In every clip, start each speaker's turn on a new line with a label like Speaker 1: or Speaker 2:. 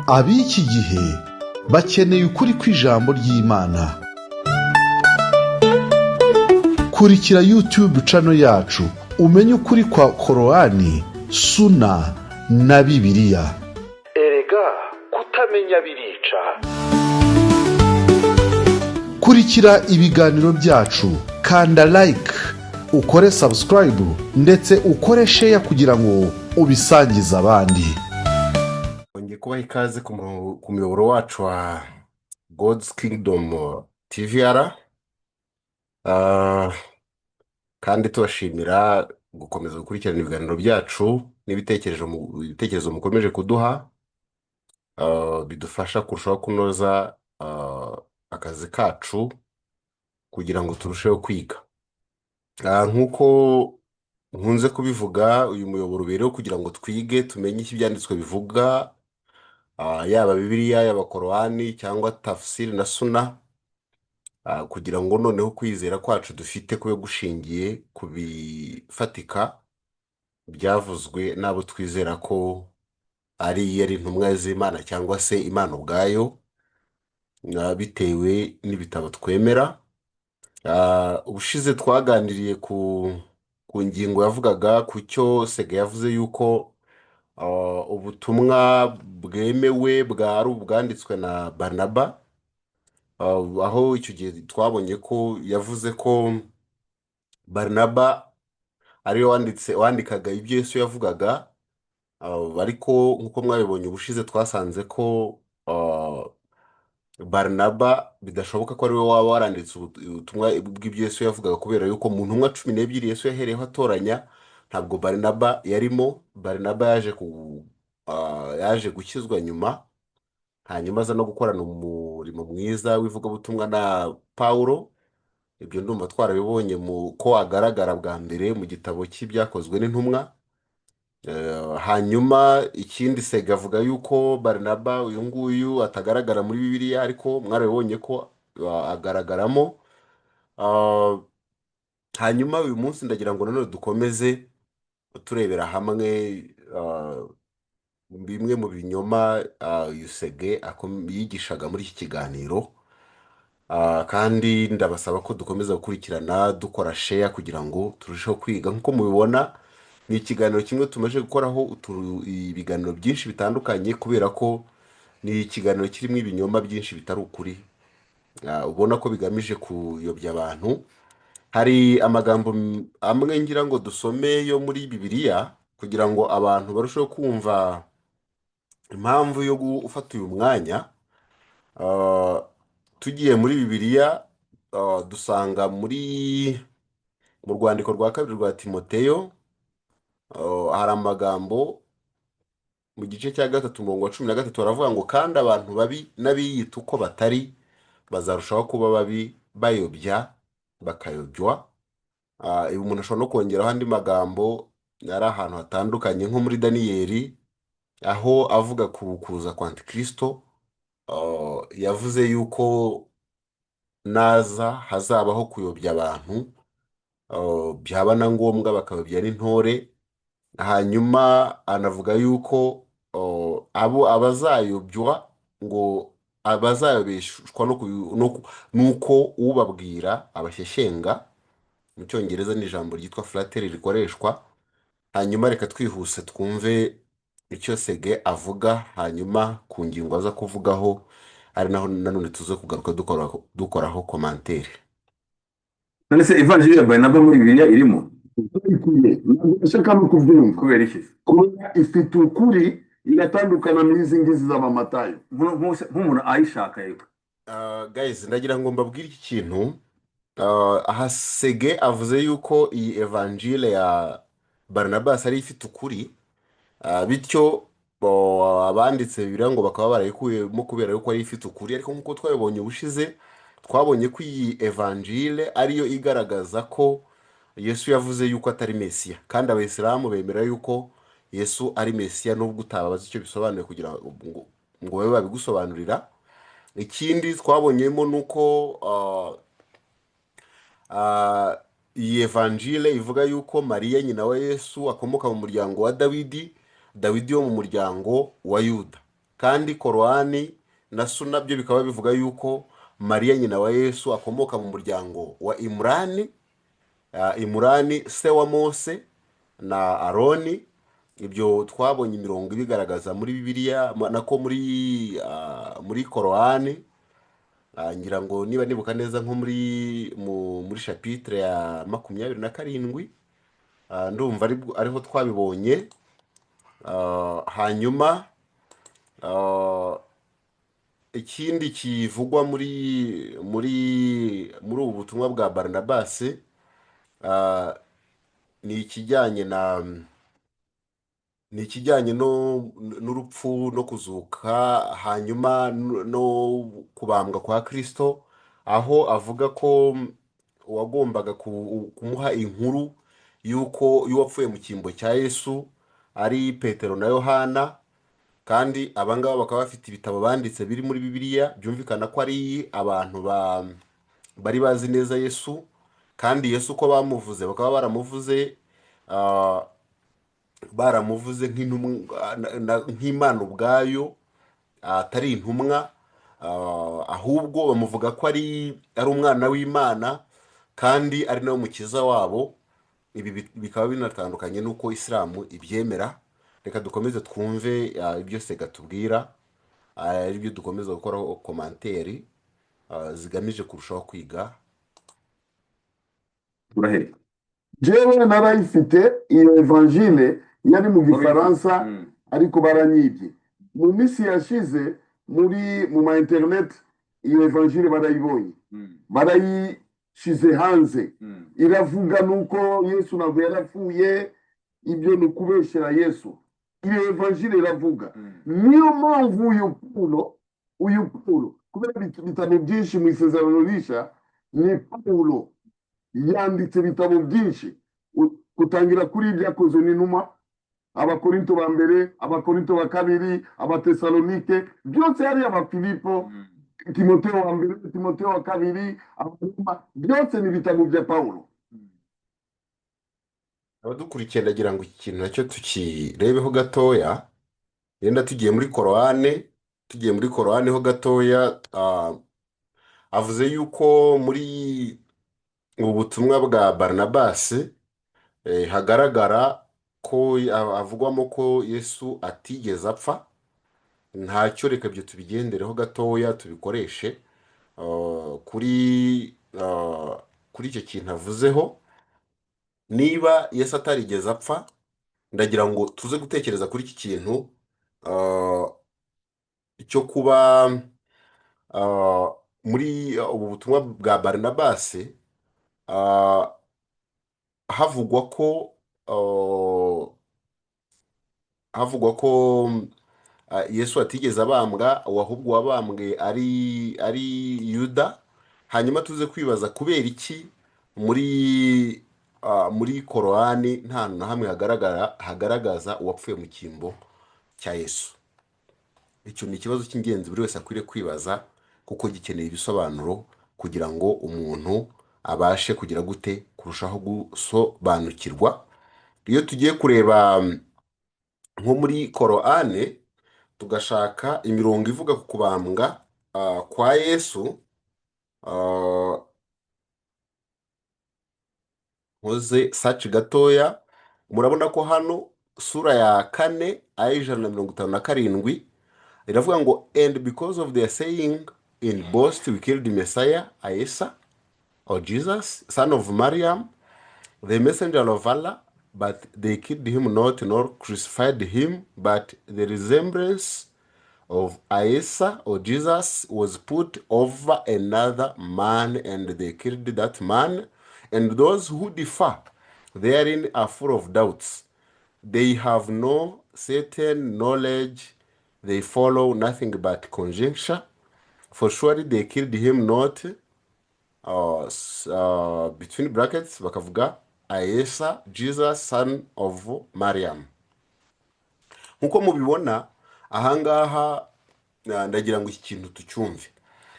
Speaker 1: Ab'iki gihe bakeneye ukuri kw'ijambo ry'Imana. Kurikira YouTube channel yacu, umenye ukuri kwa Korowani, Suna na Bibiliya. Erega kutamenya birica. Kurikira ibiganiro byacu, kanda like, ukore subscribe, ndetse ukore share kugira ngo ubisangize abandi.
Speaker 2: Ngiye kubaha ikaze ku muyoboro wacu wa God's Kingdom TVR, kandi tubashimira gukomeza gukurikirana ibiganiro byacu n'ibitekerezo ibitekerezo mukomeje kuduha, bidufasha kurushaho kunoza akazi kacu kugira ngo turusheho kwiga. Nk'uko nkunze kubivuga, uyu muyoboro ubereyeho kugira ngo twige, tumenye icyo Ibyanditswe bivuga, yaba Bibiliya, yaba Korowani cyangwa tafsiri na Suna, kugira ngo noneho kwizera kwacu dufite kube gushingiye ku bifatika byavuzwe n'abo twizera ko ari intumwa z'Imana cyangwa se Imana ubwayo, bitewe n'ibitabo twemera. Ubushize twaganiriye ku ngingo yavugaga ku cyo Sega yavuze yuko ubutumwa bwemewe bwari ubwanditswe na Barnaba, aho icyo gihe twabonye ko yavuze ko Barnaba ariwe wandikaga ibyo Yesu yavugaga, ariko nk'uko mwabibonye ubushize, twasanze ko Barnaba bidashoboka ko ariwe waba waranditse ubutumwa bw'ibyo Yesu yavugaga, kubera yuko mu ntumwa 12 Yesu yahereyeho atoranya ntabwo Barnaba yarimo. Barnaba yaje gukizwa nyuma, hanyuma aza no gukorana umurimo mwiza w'ivugabutumwa na Pawulo. Ibyo ndumva twarabibonye mu ko agaragara bwa mbere mu gitabo cy'Ibyakozwe n'Intumwa. Hanyuma ikindi, Sega avuga yuko Barinaba uyu nguyu atagaragara muri Bibiliya, ariko mwarabibonye ko agaragaramo. Hanyuma uyu munsi ndagira ngo nanone dukomeze turebera hamwe bimwe mu binyoma Yusege yigishaga muri iki kiganiro. Kandi ndabasaba ko dukomeza gukurikirana, dukora share kugira ngo turusheho kwiga. Nk'uko mubibona, ni ikiganiro kimwe tumaze gukoraho ibiganiro byinshi bitandukanye, kubera ko ni ikiganiro kirimo ibinyoma byinshi bitari ukuri, ubona ko bigamije kuyobya abantu. Hari amagambo amwe ngira ngo dusome yo muri Bibiliya kugira ngo abantu barusheho kumva impamvu yo gufata uyu mwanya. Tugiye muri Bibiliya, dusanga mu rwandiko rwa kabiri rwa Timoteyo, hari amagambo mu gice cya 3, umurongo wa 13, baravuga ngo: "Kandi abantu babi n'abiyita uko batari bazarushaho kuba babi, bayobya bakayobywa." Ibi umuntu ashobora no kongeraho andi magambo ari ahantu hatandukanye, nko muri Daniyeli, aho avuga ku kuza kwa Antikristo, yavuze yuko naza hazabaho kuyobya abantu, byaba na ngombwa bakayobya n'intore. Hanyuma anavuga yuko abo abazayobywa ngo abazayobeshwa nuko ubabwira abashyeshyenga. Mu Cyongereza ni ijambo ryitwa flattery rikoreshwa. Hanyuma reka twihuse twumve icyo Sege avuga, hanyuma ku ngingo aza kuvugaho ari naho nanone tuze kugaruka dukoraho commentaire.
Speaker 3: None se ivanjiri ya Barinaba muri Bibiliya irimo?
Speaker 4: Ikwiye, ntabwo ndashaka no kubyumva.
Speaker 3: Kubera iki?
Speaker 4: Kubera ifite ukuri, iratandukana n'izi ngizi z'Abamatayo.
Speaker 3: Nk'umuntu ayishaka, yego.
Speaker 2: Guys, ndagira ngo mbabwire iki kintu. Aha Sege avuze yuko iyi evanjile ya Barnabas ari ifite ukuri, bityo abanditse Bibiliya ngo bakaba barayikuyemo kubera yuko ari ifite ukuri. Ariko nk'uko twabibonye ubushize, twabonye ko iyi evanjile ariyo igaragaza ko Yesu yavuze yuko atari Mesiya, kandi Abayisilamu bemera yuko Yesu ari Mesiya, nubwo utababaza icyo bisobanuye kugira ngo babe babigusobanurira. Ikindi twabonyemo ni uko iyi evanjile ivuga yuko Mariya nyina wa Yesu akomoka mu muryango wa Dawidi, Dawidi wo mu muryango wa Yuda. Kandi Korowani na Suna byo bikaba bivuga yuko Mariya nyina wa Yesu akomoka mu muryango wa Imurani, Imurani se wa Mose na Aroni. Ibyo twabonye imirongo ibigaragaza muri Bibiliya, nako muri Korowani. Ngira ngo niba nibuka neza, nko muri chapitre ya 27, ndumva ariho twabibonye. Hanyuma ikindi kivugwa muri ubu butumwa bwa Barinabasi ni ikijyanye n'urupfu no kuzuka, hanyuma no kubambwa kwa Kristo, aho avuga ko uwagombaga kumuha inkuru y'uko y'uwapfuye mu cyimbo cya Yesu ari Petero na Yohana, kandi abangaba bakaba bafite ibitabo banditse biri muri Bibiliya. Byumvikana ko ari abantu bari bazi neza Yesu, kandi Yesu uko bamuvuze bakaba baramuvuze nk'intumwa nk'Imana ubwayo, atari intumwa, ahubwo bamuvuga ko ari umwana w'Imana kandi ari nawe mukiza wabo. Ibi bikaba binatandukanye n'uko Isilamu ibyemera. Reka dukomeze twumve ibyo Sega tubwira, aribyo dukomeza gukoraho commentaire zigamije kurushaho kwiga.
Speaker 3: Uraheri.
Speaker 4: Jewe narayifite iyo évangile, yari mu
Speaker 3: Wari uyifite?
Speaker 4: Gifaransa. Ariko baranyibye mu minsi yashize mu ma internet. Iyo évangile barayibonye, barayishize hanze. Iravuga nuko Yesu ntabwo yarapfuye. Ibyo ni ukubeshyera Yesu. Iyo évangile iravuga, niyo mpamvu uyu Paulo, kubera ibitabo byinshi mu Isezerano Rishya, ni Paulo yanditse ibitabo byinshi, gutangira kuri Ibyakozwe n'Intumwa, Abakorinto ba mbere, Abakorinto ba kabiri, Abatesalonike, byose yari, Abafilipo, Timoteo wa mbere, Timoteo wa kabiri, Abaroma, byose ni ibitabo bya Paulo.
Speaker 2: Abadukurikiye, ndagira ngo iki kintu nacyo tukirebeho gatoya. Yenda tugiye muri Korowane ho gatoya, avuze yuko muri ubu butumwa bwa Barinabasi hagaragara ko havugwamo ko Yesu atigeze apfa. Ntacyo, reka ibyo tubigendereho gatoya, tubikoreshe kuri icyo kintu avuzeho. Niba Yesu atarigeze apfa, ndagira ngo tuze gutekereza kuri iki kintu cyo kuba muri ubu butumwa bwa Barinabasi havugwa ko Yesu atigeze abambwa, ahubwo wabambwe ari Yuda. Hanyuma tuze kwibaza kubera iki muri Korowani nta hantu na hamwe hagaragaza uwapfuye mu cyimbo cya Yesu. Icyo ni ikibazo cy'ingenzi buri wese akwiriye kwibaza, kuko gikeneye ibisobanuro kugira ngo umuntu abashe kugira gute kurushaho gusobanukirwa. Iyo tugiye kureba nko muri Korowani, tugashaka imirongo ivuga ku kubambwa kwa Yesu, nkoze search gatoya, murabona ko hano sura ya 4 aya 157 iravuga ngo: "And because of their saying in boast, 'We killed Messiah Isa or Jesus, son of Mariam, the messenger of Allah, but they killed him not nor crucified him, but the resemblance of Isa or Jesus was put over another man, and they killed that man. And those who differ therein are full of doubts. They have no certain knowledge, they follow nothing but conjecture. For surely they killed him not," between brackets bakavuga Isa, Jesus, son of Mariam. Nk'uko mubibona ahangaha, ndagira ngo iki kintu tucyumve.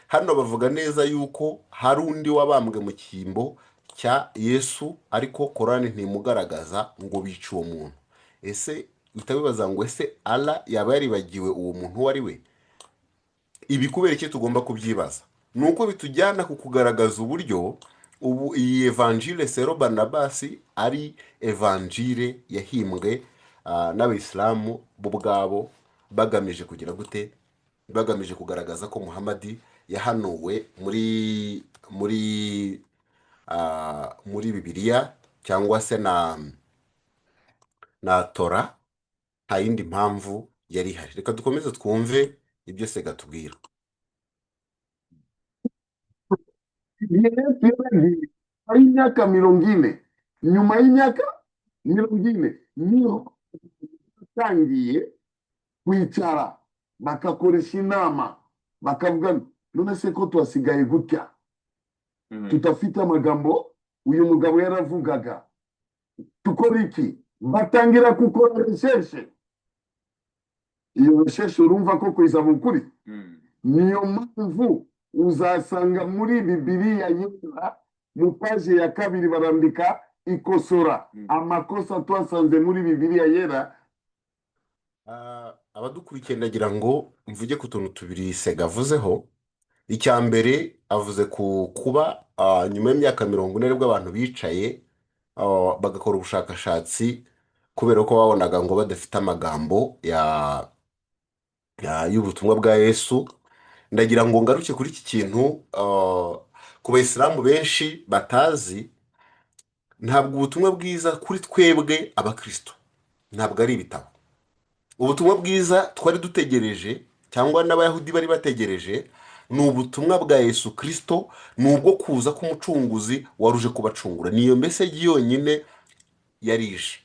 Speaker 2: Hano bavuga neza yuko hari undi wabambwe mu cyimbo cya Yesu, ariko Korani ntimugaragaza ngo bice uwo muntu. Ese Uhita wibaza ngo ese Allah yaba yaribagiwe uwo muntu uwo ari we? Ibi kubera iki tugomba kubyibaza? Ni uko bitujyana ku kugaragaza uburyo ubu iyi évangile selon Barnabas ari évangile yahimbwe n'abayisilamu bo ubwabo, bagamije kugira gute? Bagamije kugaragaza ko Muhamadi yahanuwe muri Bibiliya cyangwa se na Tora. Nta yindi mpamvu yari ihari. Reka dukomeze twumve ibyo Sega tubwira.
Speaker 4: Igihe Yesu yaragiye nyuma y'imyaka 40, nyuma y'imyaka 40 niho batangiye kwicara, bagakoresha inama, bakavuga: "None se ko twasigaye gutya, tudafite amagambo uyu mugabo yaravugaga, tukora iki?" Batangira gukora recherche. Iyo recherche, urumva ko izaba ukuri. Niyo mpamvu uzasanga muri Bibiliya Yera, mu paji ya kabiri, barandika ikosora amakosa twasanze muri Bibiliya Yera.
Speaker 2: Abadukurikiye, ndagira ngo mvuge ku tuntu tubiri Sega avuzeho. Icya mbere, avuze ku kuba nyuma y'imyaka 40 aribwo abantu bicaye bagakora ubushakashatsi, kubera ko babonaga ngo badafite amagambo y'ubutumwa bwa Yesu. Ndagira ngo ngaruke kuri iki kintu ku bayisilamu benshi batazi: ntabwo ubutumwa bwiza kuri twebwe abakristo ntabwo ari ibitabo. Ubutumwa bwiza twari dutegereje, cyangwa n'abayahudi bari bategereje, ni ubutumwa bwa Yesu Kirisito, ni ubwo kuza k'umucunguzi wari uje kubacungura. Niyo message yonyine yari ije.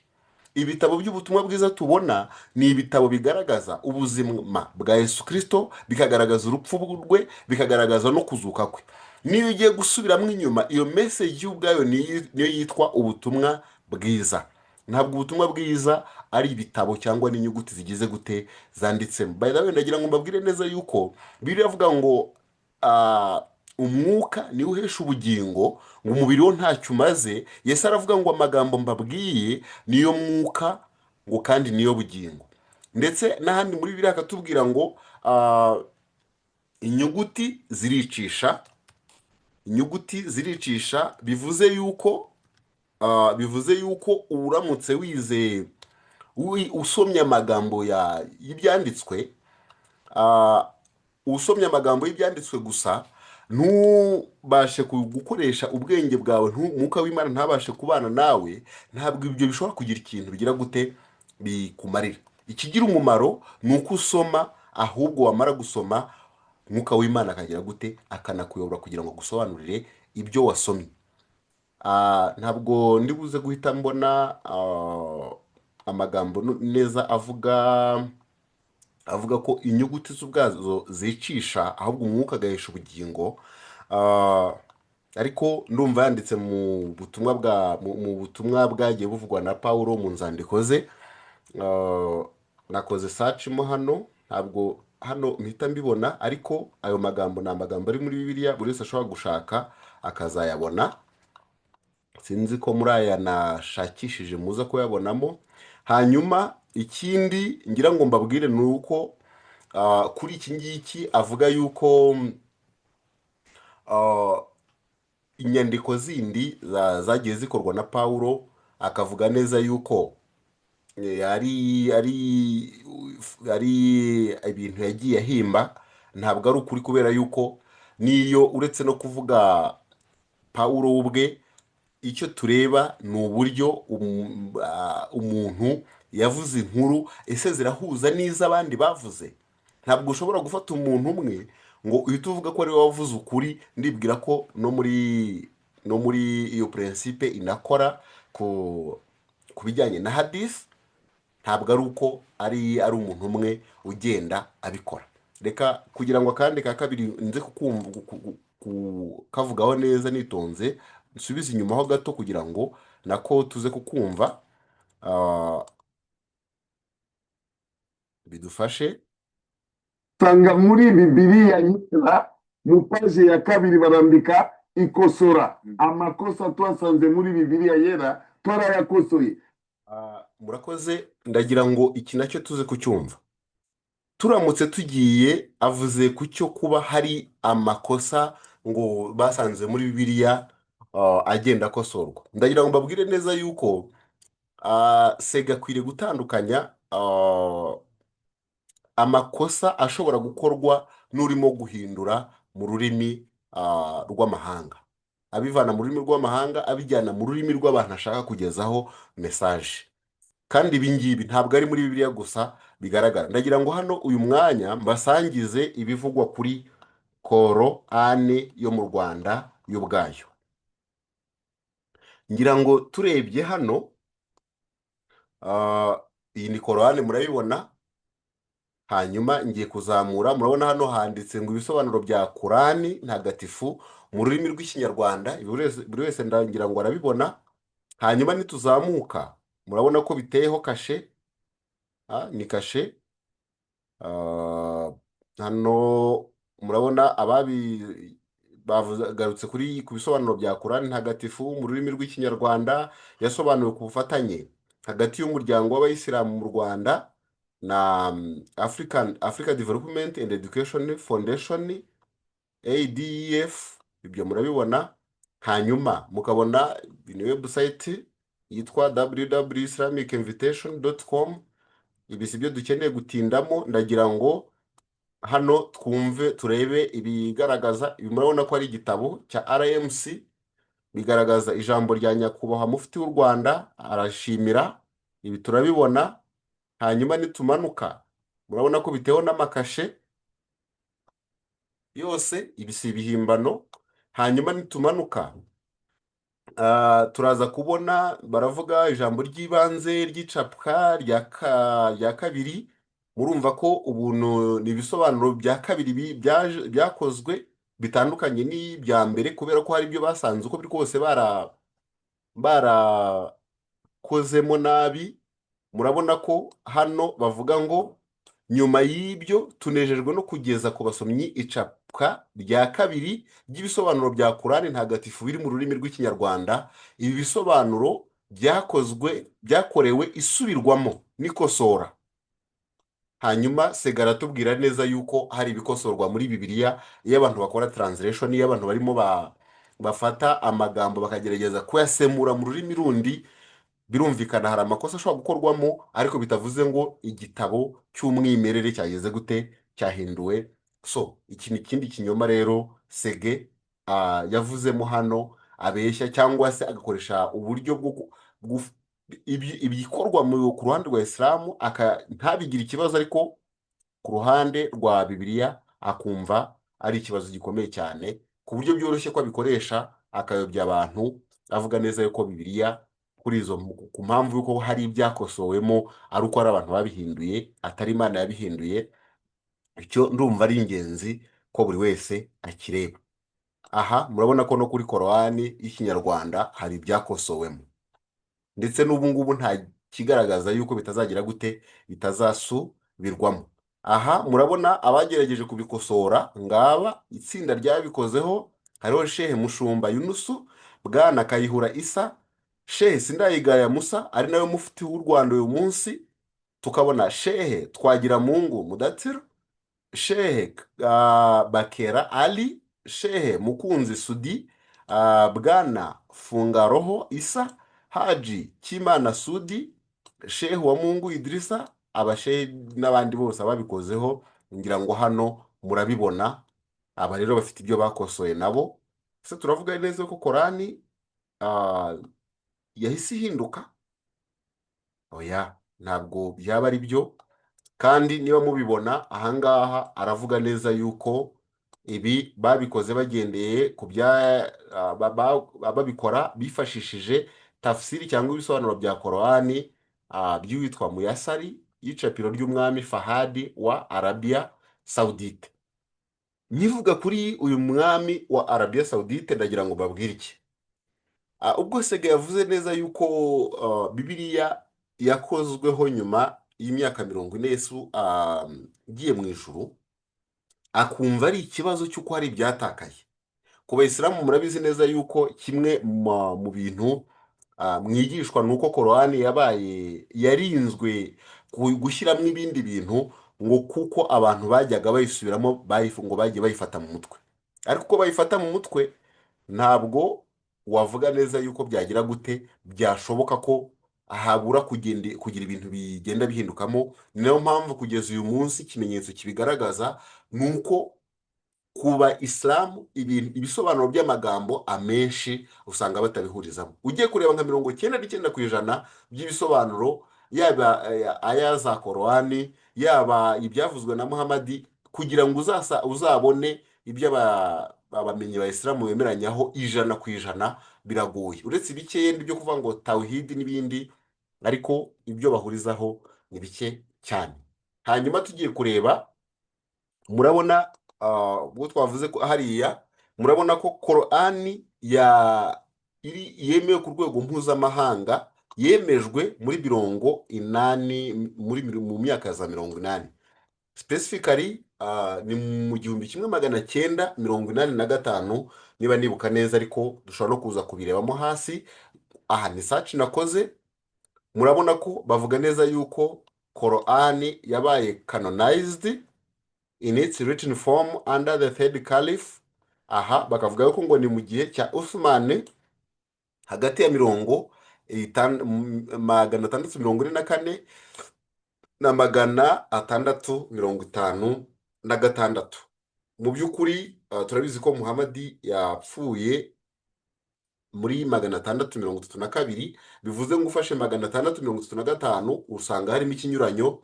Speaker 2: Ibitabo by'ubutumwa bwiza tubona ni ibitabo bigaragaza ubuzima bwa Yesu Kirisito, bikagaragaza urupfu rwe, bikagaragaza no kuzuka kwe. Niyo ugiye gusubiramo inyuma, iyo message ubwayo niyo yitwa ubutumwa bwiza. Ntabwo ubutumwa bwiza ari ibitabo cyangwa n'inyuguti zigize gute zanditsemo. By the way, ndagira ngo mbabwire neza yuko Bibiliya iravuga ngo umwuka niwo uhesha ubugingo, ngo umubiri wo ntacyo umaze. Yesu aravuga ngo amagambo mbabwiye niyo mwuka, ngo kandi niyo bugingo. Ndetse n'ahandi muri Bibiliya akatubwira ngo inyuguti ziricisha, inyuguti ziricisha. Bivuze yuko uramutse wizeye, usomye amagambo y'ibyanditswe, usomye amagambo y'ibyanditswe gusa, ntubashe gukoresha ubwenge bwawe, Umwuka w'Imana ntabashe kubana nawe, ntabwo ibyo bishobora kugira ikintu bigira gute bikumarira. Ikigira umumaro ni uko usoma, ahubwo wamara gusoma, Umwuka w'Imana akagira gute? Akanakuyobora kugira ngo agusobanurire ibyo wasomye. Ntabwo ndi buze guhita mbona amagambo neza avuga ko inyuguti z'ubwazo zicisha, ahubwo umwuka agahesha ubugingo. Ariko ndumva yanditse mu butumwa bwagiye buvugwa na Pawulo mu nzandiko ze. Nakoze search mo hano, ntabwo hano mpita mbibona, ariko ayo magambo ni amagambo ari muri Bibiliya, buri wese ashobora gushaka akazayabona. Sinzi ko muri aya nashakishije muza kuyabonamo. Hanyuma ikindi ngira ngo mbabwire ni uko kuri iki ngiki avuga yuko inyandiko zindi zagiye zikorwa na Pawulo, akavuga neza yuko ari ibintu yagiye ahimba, ntabwo ari ukuri, kubera yuko niyo uretse no kuvuga Pawulo ubwe, icyo tureba ni uburyo umuntu yavuze inkuru, ese zirahuza n'iz'abandi bavuze? Ntabwo ushobora gufata umuntu umwe ngo uhite uvuga ko ariwe wavuze ukuri. Ndibwira ko no muri iyo principe inakora ku bijyanye na hadisi, ntabwo ari uko ari umuntu umwe ugenda abikora. Reka kugira ngo akandi ka kabiri nze kukumva kukavugaho neza nitonze, nsubize inyuma ho gato kugira ngo nako tuze kukumva, bidufashe.
Speaker 4: Usanga muri Bibiliya Yera, mu paji ya kabiri, barandika ikosora amakosa twasanze muri Bibiliya Yera, twarayakosoye.
Speaker 2: Murakoze. Ndagira ngo iki nacyo tuze kucyumva. Turamutse tugiye, avuze ku cyo kuba hari amakosa ngo basanze muri Bibiliya, agenda akosorwa. Ndagira ngo mbabwire neza yuko Sega akwiriye gutandukanya amakosa ashobora gukorwa n'urimo guhindura mu rurimi rw'amahanga, abivana mu rurimi rw'amahanga abijyana mu rurimi rw'abantu ashaka kugezaho message. Kandi ibi ngibi ntabwo ari muri Bibiliya gusa bigaragara. Ndagira ngo hano uyu mwanya mbasangize ibivugwa kuri Korani yo mu Rwanda y'ubwayo. Ngira ngo turebye hano, iyi ni Korani, murabibona. Hanyuma ngiye kuzamura, murabona hano handitse ngo ibisobanuro bya Korani ntagatifu mu rurimi rw'Ikinyarwanda. Ibi buri wese ndagira ngo arabibona. Hanyuma nituzamuka murabona ko biteyeho kashe. Ni kashe. Hano murabona ababi bagarutse ku bisobanuro bya Korani ntagatifu mu rurimi rw'Ikinyarwanda, yasobanuwe ku bufatanye hagati y'umuryango w'Abayisilamu mu Rwanda na Africa Development and Education Foundation, ADEF. Ibyo murabibona. Hanyuma mukabona ni website yitwa www.islamicinvitation.com. Ibi si byo dukeneye gutindamo. Ndagira ngo hano twumve, turebe ibigaragaza ibi. Murabona ko ari igitabo cya RMC, bigaragaza ijambo rya Nyakubahwa Mufti w'u Rwanda, arashimira. Ibi turabibona. Hanyuma nitumanuka murabona ko bitewe n'amakashe yose. Ibi si ibihimbano. Hanyuma nitumanuka turaza kubona baravuga ijambo ry'ibanze ry'icapwa rya kabiri. Murumva ko ubuntu ni ibisobanuro bya kabiri byakozwe bitandukanye n'ibya mbere, kubera ko hari ibyo basanze uko biri kose barakozemo nabi. Murabona ko hano bavuga ngo nyuma y'ibyo tunejejwe no kugeza ku basomyi icapwa rya kabiri ry'ibisobanuro bya Kurani ntagatifu biri mu rurimi rw'Ikinyarwanda. Ibi bisobanuro byakozwe, byakorewe isubirwamo n'ikosora. Hanyuma Sega aratubwira neza yuko hari ibikosorwa muri Bibiliya iyo abantu bakora translation, iyo abantu barimo bafata amagambo bakagerageza kuyasemura mu rurimi rundi. Birumvikana hari amakosa ashobora gukorwamo, ariko bitavuze ngo igitabo cy'umwimerere cyageze gute, cyahinduwe. So iki ni ikindi kinyoma rero Sege yavuzemo hano, abeshya cyangwa se agakoresha uburyo bwo ibikorwa ku ruhande rwa Isilamu ntabigire ikibazo, ariko ku ruhande rwa Bibiliya akumva ari ikibazo gikomeye cyane, ku buryo byoroshye ko abikoresha akayobya abantu, avuga neza yuko Bibiliya kuri izo ku mpamvu y'uko hari ibyakosowemo ari uko hari abantu babihinduye, atari Imana yabihinduye. Icyo ndumva ari ingenzi ko buri wese akireba. Aha murabona ko no kuri Korowani y'Ikinyarwanda hari ibyakosowemo, ndetse n'ubu ngubu nta kigaragaza yuko bitazagira gute, bitazasubirwamo. Aha murabona abagerageje kubikosora ngaba, itsinda ryabikozeho hariho Shehe Mushumba Yunusu, Bwana Kayihura Isa, Shehe Sindayigaya Musa ari nawe mufti w'u Rwanda uyu munsi, tukabona Shehe Twagiramungu Mudatsiro, Shehe Bakera Ali, Shehe Mukunzi Sudi, Bwana Fungaroho Isa, Haji Kimana Sudi, Shehe wa Mungu Idrisa, abashehe n'abandi bose ababikozeho ngira ngo hano murabibona. Aba rero bafite ibyo bakosoye nabo. Ese turavuga neza ko Korani yahise ihinduka? Oya, ntabwo byaba ari byo. Kandi niba mubibona ahangaha aravuga neza yuko ibi babikoze bagendeye ku bya babikora bifashishije tafsiri cyangwa ibisobanuro bya Korani by'uwitwa Muyasari y'icapiro ry'umwami Fahadi wa Arabia Saudite. Nkivuga kuri uyu mwami wa Arabia Saudite, ndagira ngo mbabwire iki. Ubwo Sega yavuze neza yuko Bibiliya yakozweho nyuma y'imyaka 40 Yesu agiye mu ijuru, akumva ari ikibazo cy'uko hari ibyatakaye ku Bayisilamu. Murabizi neza yuko kimwe mu bintu Mwigishwa ni uko Korowani yabaye yarinzwe gushyiramo ibindi bintu, ngo kuko abantu bajyaga bayisubiramo, ngo bagiye bayifata mu mutwe. Ariko uko bayifata mu mutwe, ntabwo wavuga neza yuko byagira gute, byashoboka ko habura kugenda kugira ibintu bigenda bihindukamo. Niyo mpamvu kugeza uyu munsi ikimenyetso kibigaragaza ni uko kuba isilamu ibintu, ibisobanuro by'amagambo amenshi usanga batabihurizamo. Ugiye kureba nka 99% by'ibisobanuro, yaba aya za Korowani, yaba ibyavuzwe na Muhamadi, kugira ngo uzabone ibyo abamenyi ba isilamu bemeranyaho 100% biragoye, uretse bikeya byo kuvuga ngo tawhidi n'ibindi, ariko ibyo bahurizaho ni bike cyane. Hanyuma tugiye kureba, murabona ubwo twavuze ko hariya murabona ko Korani ya iri yemewe ku rwego mpuzamahanga, yemejwe muri 80, mu myaka ya za 80, specifically ni mu 1985 niba nibuka neza, ariko dushobora no kuza kubirebamo hasi. Aha ni search nakoze. Murabona ko bavuga neza yuko Korani yabaye canonized in its written form under the third caliph. Aha bakavuga yuko ngo ni mu gihe cya Uthman, hagati ya 644 na 656. Mu by'ukuri turabizi ko Muhamadi yapfuye muri 632, bivuze ngo ufashe 635 usanga harimo ikinyuranyo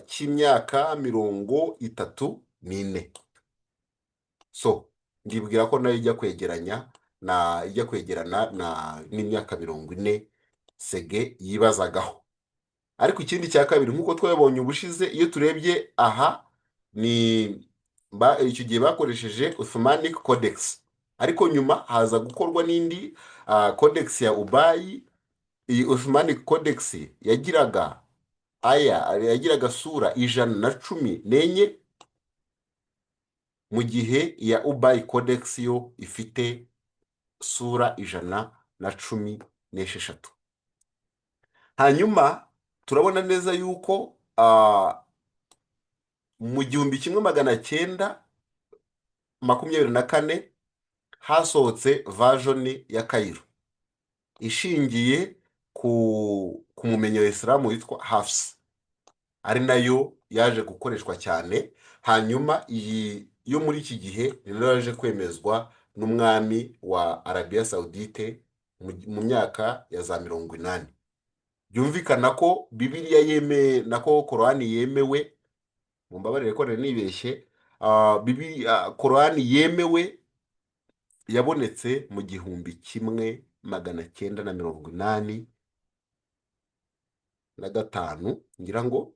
Speaker 2: cy'imyaka 34. So ndibwira ko nayo ijya kwegeranya na ijya kwegerana na n'imyaka 40 Sege yibazagaho. Ariko ikindi cya kabiri, nk'uko twabonye ubushize, iyo turebye aha ni icyo gihe bakoresheje Uthmanic Codex, ariko nyuma haza gukorwa n'indi codex ya Ubayi. Iyi Uthmanic Codex yagiraga aya yagiraga sura 114, mu gihe iya Ubayi Codex yo ifite sura 116. Hanyuma turabona neza yuko mu 1924 hasohotse version ya Cairo ishingiye ku mumenyi wa isilamu witwa Hafs, ari nayo yaje gukoreshwa cyane. Hanyuma iyi yo muri iki gihe ni nayo yaje kwemezwa n'umwami wa Arabiya Saudite mu myaka ya za 80. Byumvikana ko Bibiliya yemewe, nako Korani yemewe, mumbabarire ko nari nibeshye, Korani yemewe yabonetse mu 1985 ngira ngo.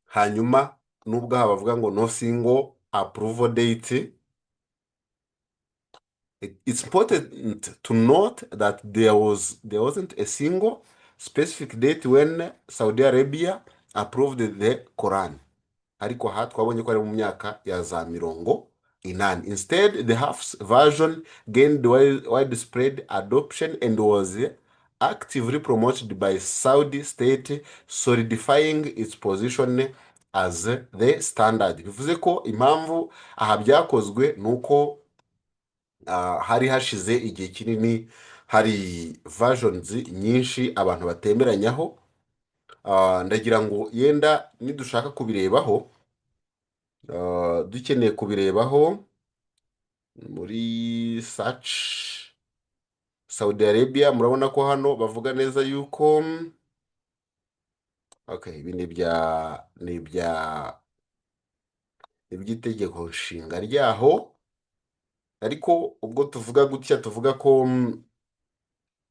Speaker 2: Hanyuma nubwo aha bavuga ngo no single approval date, it's important to note that there wasn't a single specific date when Saudi Arabia approved the Quran, ariko aha twabonye ko ari mu myaka ya za 80. Instead, the Hafs version gained widespread adoption and was actively promoted by Saudi state, solidifying its position as the standard. Bivuze ko impamvu aha byakozwe ni uko hari hashize igihe kinini hari versions nyinshi abantu batemeranyaho. Ndagira ngo yenda nidushaka kubirebaho, dukeneye kubirebaho muri search Saudi Arabia, murabona ko hano bavuga neza yuko, okay, ibi ni ibya iby'itegeko nshinga ryaho. Ariko ubwo tuvuga gutya, tuvuga ko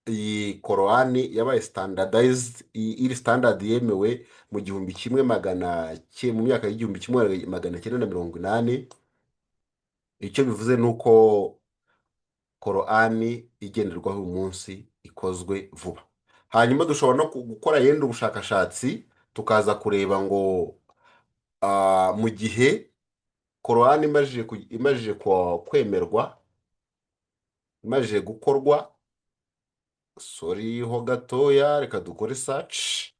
Speaker 2: iyi Korowani yabaye standardized, iri standard yemewe mu myaka y'1980. Icyo bivuze ni uko Korowani igenderwaho uyu munsi ikozwe vuba. Hanyuma dushobora no gukora yenda ubushakashatsi, tukaza kureba ngo mu gihe Korowani imajije kwemerwa Imaze gukorwa, sorry ho gatoya, reka dukore search.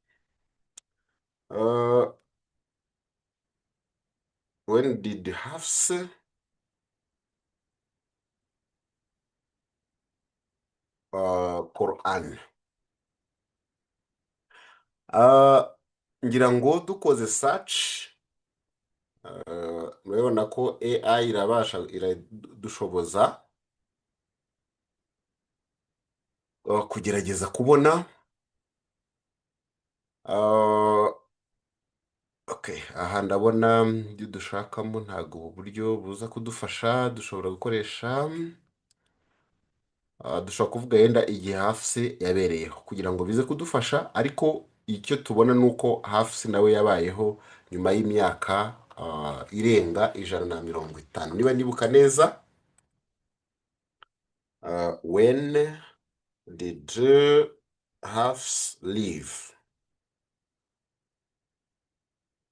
Speaker 2: When did Hafs Quran? Ngira ngo dukoze search, murabona ko AI irabasha, iradushoboza kugerageza kubona. Okay, aha ndabona ibyo dushakamo ntabwo ubu buryo buza kudufasha. Dushobora gukoresha, dushobora kuvuga yenda igihe Hafsi yabereyeho kugira ngo bize kudufasha, ariko icyo tubona ni uko Hafsi nawe yabayeho nyuma y'imyaka irenga 150 niba nibuka neza. When did Hafs live?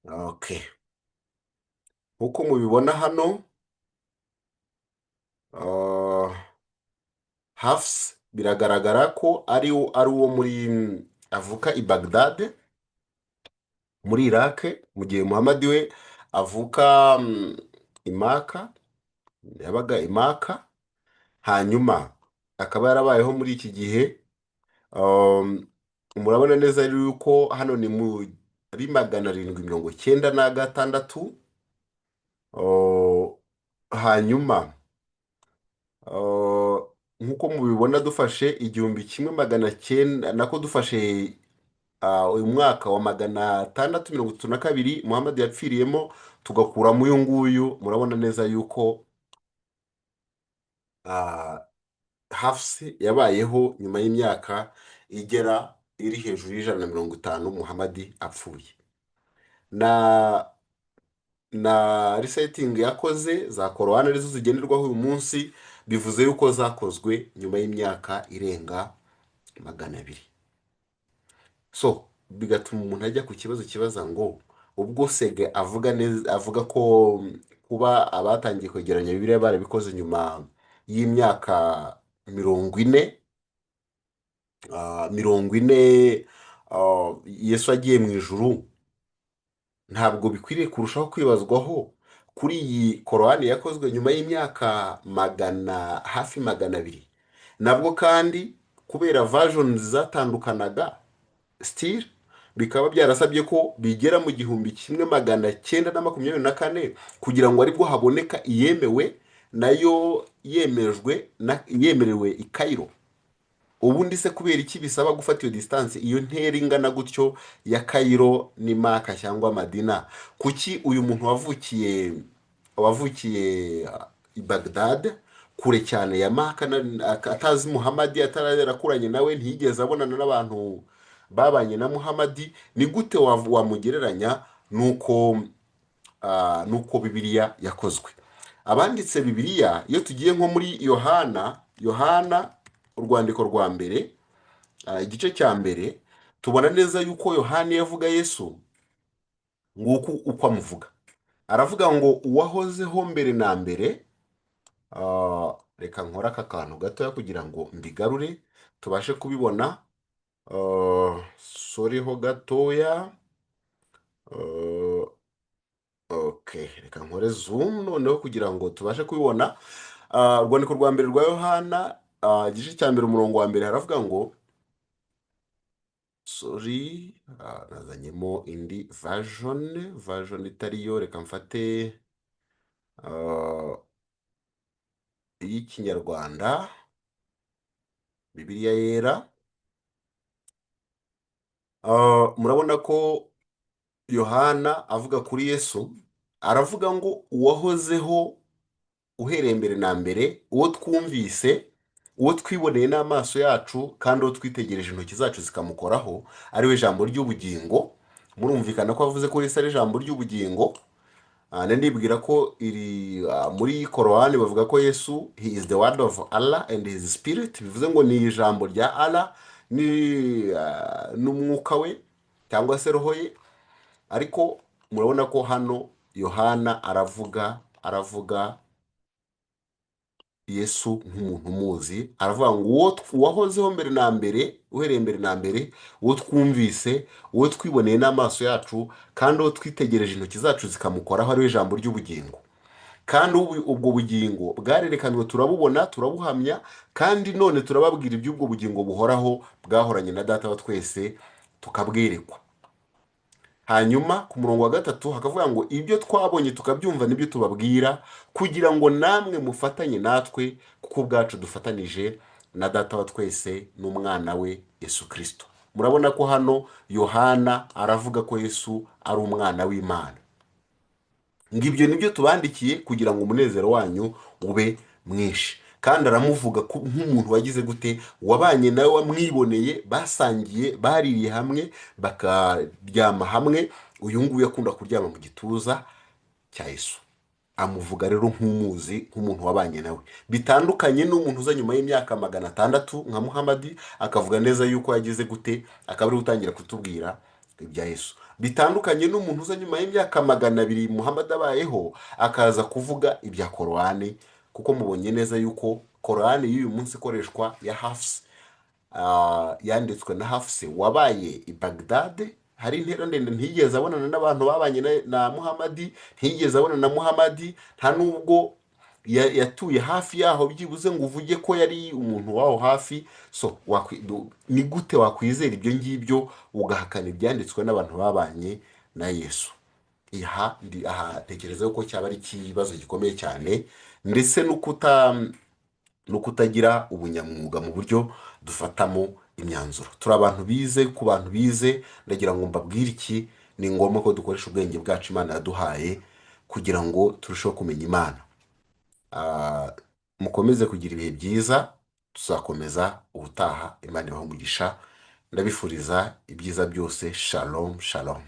Speaker 2: Okay, nkuko mubibona hano, Hafs biragaragara ko ari uwo muri avuka i Baghdad muri Iraq, mu gihe Muhammad we avuka i Maka, yabaga i Maka, hanyuma akaba yarabayeho muri iki gihe. Murabona neza yuko hano ni muri 796. Hanyuma nk'uko mubibona dufashe 1900, nako dufashe uyu mwaka wa 632 Muhammad yapfiriyemo, tugakuramo uyu nguyu, murabona neza yuko Hafsi yabayeho nyuma y'imyaka igera iri hejuru y'150 Muhammad apfuye. Na resetting yakoze za Korowani arizo zigenderwaho uyu munsi, bivuze yuko zakozwe nyuma y'imyaka irenga 200. So bigatuma umuntu ajya ku kibazo kibaza ngo ubwo Sege avuga neza, avuga ko kuba abatangiye kwegeranya Bibiliya barabikoze nyuma y'imyaka 40, 40, Yesu agiye mu ijuru, ntabwo bikwiriye kurushaho kwibazwaho kuri iyi Korowani yakozwe nyuma y'imyaka hafi 200? Nabwo kandi kubera versions zatandukanaga still, bikaba byarasabye ko bigera mu 1924 kugira ngo aribwo haboneka iyemewe, nayo yemejwe yemerewe i Cairo. Ubundi se kubera iki bisaba gufata iyo distance, iyo ntera ingana gutyo ya Cairo ni Maka cyangwa Madina? Kuki uyu muntu wavukiye i Baghdad, kure cyane ya Maka, atazi Muhammad, atarakuranye nawe, ntiyigeze abonana n'abantu babanye na Muhammad, ni gute wamugereranya nuko Bibiliya yakozwe? Abanditse Bibiliya, iyo tugiye nko muri Yohana urwandiko rwa mbere, igice cya mbere, tubona neza yuko Yohana iyo avuga Yesu, nguku uko amuvuga. Aravuga ngo uwahozeho mbere na mbere. Reka nkore aka kantu gatoya kugira ngo mbigarure tubashe kubibona. Sorry ho gatoya. Okay, reka nkore zoom noneho kugira ngo tubashe kubibona. Urwandiko rwa mbere rwa Yohana, igice cya mbere umurongo wa mbere, haravuga ngo, sorry, nazanyemo indi version itari yo, reka mfate iy'Ikinyarwanda, Bibiliya yera. Murabona ko Yohana avuga kuri Yesu, aravuga ngo uwahozeho uhereye mbere na mbere, uwo twumvise, uwo twiboneye n'amaso yacu, kandi uwo twitegereje intoki zacu zikamukoraho, ari we jambo ry'ubugingo. Murumvikana ko avuze ko Yesu ari ijambo ry'ubugingo. Nibwira ko iri muri Korowani bavuga ko Yesu he is the word of Allah and his spirit, bivuze ngo ni ijambo rya Allah ni n'umwuka we cyangwa se roho ye. Ariko murabona ko hano Yohana aravuga Yesu nk'umuntu umuzi. Aravuga ngo uwo uwahozeho mbere na mbere, uhereye mbere na mbere, uwo twumvise, uwo twiboneye n'amaso yacu, kandi uwo twitegereje intoki zacu zikamukoraho, ariwe jambo ry'ubugingo. Kandi ubwo bugingo bwarerekanywe, turabubona, turabuhamya, kandi none turababwira iby'ubwo bugingo buhoraho bwahoranye na Data wa twese tukabwerekwa. Hanyuma ku murongo wa 3 hakavuga ngo ibyo twabonye tukabyumva nibyo tubabwira, kugira ngo namwe mufatanye natwe, kuko ubwacu dufatanije na Data wa twese n'umwana we Yesu Kirisito. Murabona ko hano Yohana aravuga ko Yesu ari umwana w'Imana. Ngo ibyo nibyo tubandikiye kugira ngo umunezero wanyu ube mwinshi. Kandi aramuvuga nk'umuntu wagize gute, wabanye nawe, wamwiboneye, basangiye, baririye hamwe, bakaryama hamwe. Uyu nguyu akunda kuryama mu gituza cya Yesu. Amuvuga rero nk'umuzi, nk'umuntu wabanye nawe, bitandukanye n'umuntu uza nyuma y'imyaka 600 nka Muhamadi, akavuga neza yuko yagize gute, akaba ari gutangira kutubwira ibya Yesu. Bitandukanye n'umuntu uza nyuma y'imyaka 200 Muhamadi abayeho, akaza kuvuga ibya Korowani, kuko mubonye neza yuko Korowani y'uyu munsi ikoreshwa ya Hafsi, yanditswe na Hafsi wabaye i Bagdad. Hari intera ndende, ntiyigeze abonana n'abantu babanye na Muhamadi, ntiyigeze abonana na Muhamadi, nta nubwo yatuye hafi yaho byibuze ngo uvuge ko yari umuntu waho hafi. So ni gute wakwizera ibyo ngibyo ugahakana ibyanditswe n'abantu babanye na Yesu? Aha ndi aha tekereza ko cyaba ari ikibazo gikomeye cyane, ndetse no kutagira ubunyamwuga mu buryo dufatamo imyanzuro. Turi abantu bize, ku bantu bize ndagira ngo mbabwire iki: ni ngombwa ko dukoresha ubwenge bwacu Imana yaduhaye kugira ngo turusheho kumenya Imana. Mukomeze kugira ibihe byiza, tuzakomeza ubutaha. Imana ibahe umugisha, ndabifuriza ibyiza byose. Shalom shalom.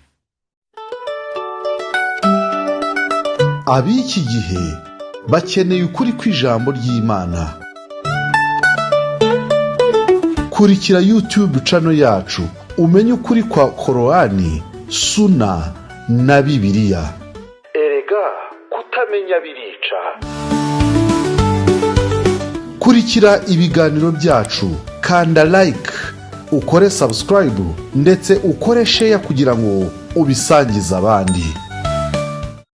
Speaker 1: Ab'iki gihe bakeneye ukuri kw'ijambo ry'Imana. Kurikira YouTube channel yacu umenye ukuri kwa Korowani, Suna na Bibiliya. Erega kutamenya birica. Kurikira ibiganiro byacu, kanda like, ukore subscribe, ndetse ukore share kugira ngo ubisangize abandi.